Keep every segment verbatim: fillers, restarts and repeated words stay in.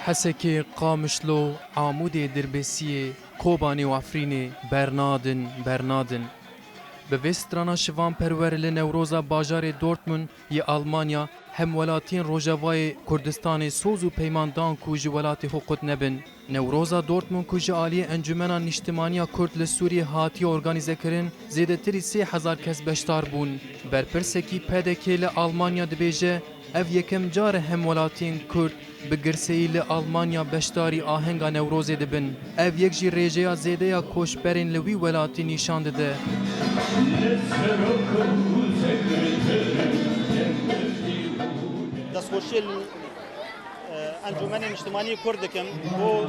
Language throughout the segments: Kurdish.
Hesekê, Qamişlo, Amûdê, Dirbêsiyê, Kobanê û Efrînê bernadin, bernadin. Bi vê strana şivanperwer li Newroza bajarê Dortmund yê Almanya hemwelatiyên Rojavayê Kurdistanê soz û peyman dan ku ji welatê xwe qut nebin. Newroza Dortmund ku ji aliyê Encûmena Nîştimanî ya Kurd li Sûriyê hatiye organîzekirin, zêdetirî sê hezar kes beşdar bûn. Berpirsekî P D K li Almanya dibêje, ev yekem car e hemwelatiyên Kurd bi girseyî li Almanya beşdarî ahenga Newrozê dibin. Ev yek jî rêjeya zêde ya koçberên li wî welatî nîşan dide. Destxweşiyê li, e, Encûmenê Niştimanî Kurd dikim bo,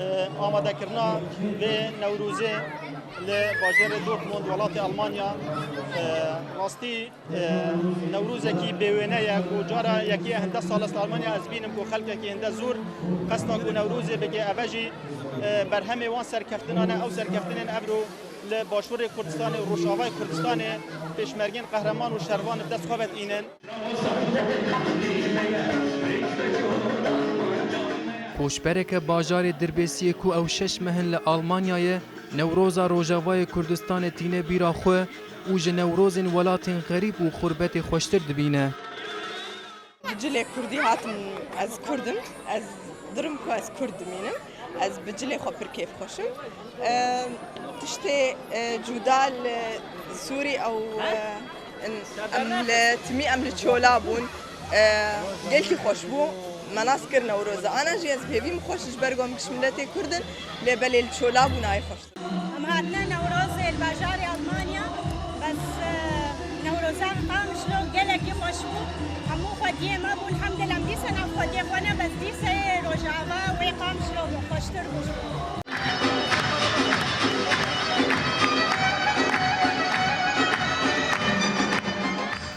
e, amadekirina vê Newrozê li bajêrê Dortmund, welatê Almanya. E, rastî, e, Newrozekî bêwêne ye ku cara yekê hinde sal e li Almanya ez bînim ku xelkekî hinde zor qesta ku Newrozê bike. Eve jî, e, berhemê wan serkeftinan e. Ew serkeftinên evro li Başûrê Kurdistanê û Rojavayê Kurdistanê pêşmergên qehreman û şervan bi dest xwe ve tînin. Koçbereke bajarê Dirbêsiyê ku ew şeş meh in li Almanya ye, Newroza Rojavayê Kurdistanê tîne bîra xwe û ji Newrozên welatên xerîb û xurbetê xweştir dibîne. Bi cilê kurdî hatim, ez kurd im, ez dirim ku ez kurd dimînim. Ez bi cilê xwe pir kêfxweş im. E, tiştê, e, cuda li Sûrî ew, e, in, em li timî em li çola bûn. E, gelkî xweş bû. Me nas kir Newroza. Ana jî ez bi hêvî min xweş ji ber ku em giş miletê kurd in, lê belê li çola bûn ayê xweş. Em hatine Newrozê li bajarê Almanya, bes, e, Newroza Qamişlo gelekî xweş bû. Hemû xwediyê me bûn, hemdil em dîsa nav xwediyê xwe ne, bes dîsa yê Rojava wê Qamişlo bû, xweştir bû.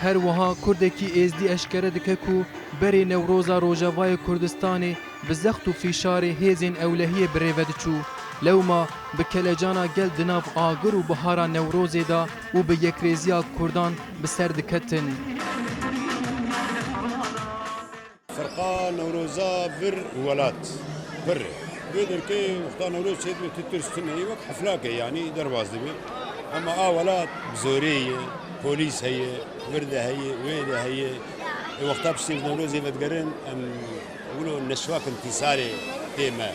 Her wiha Kurdekî Êzdî eşkere dike ku berê Newroza Rojavayê Kurdistanê bi zext û fîşarê hêzên ewlehiyê bi rê ve diçû. Lewma bi kelecana gel di nav agir û bihara Newrozê de û bi yekrêziya Kurdan bi ser diketin. Ferqa Newroza vir welat pir e. Vê derkê wexta Newroz çêdibe tu tirs tune ye, wek heflake yanî derbas dibe. Ema a welat bi zorê ye, polîs heye, vir de heye, wê de heye. Ê wexta piştî Newrozê vedigerin, em wilo neşwakin tîsarê tê me.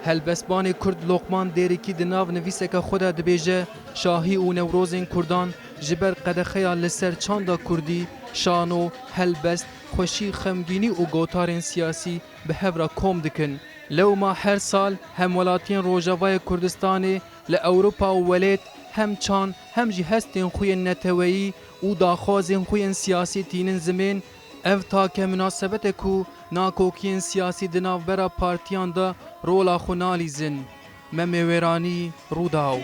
Helbestbanê Kurd Loqman Dêrikî di nav nivîseke xwe de dibêje, şahî û Newrozên Kurdan ji ber qedexeya li ser çanda Kurdî, şano, helbest, xweşî, xemgînî û gotarên siyasî bi hev re kom dikin. Lewma her sal hemwelatiyên Rojavayê Kurdistanê li Ewropa û welêt hem çand hem jî hestên xwe yên neteweyî û daxwazên xwe yên siyasî tînin zimên. Ev take minasebet e ku nakokiyên siyasî di navbera partiyan de rola xwe nalîzin. Memê Wêranî, Rûdaw.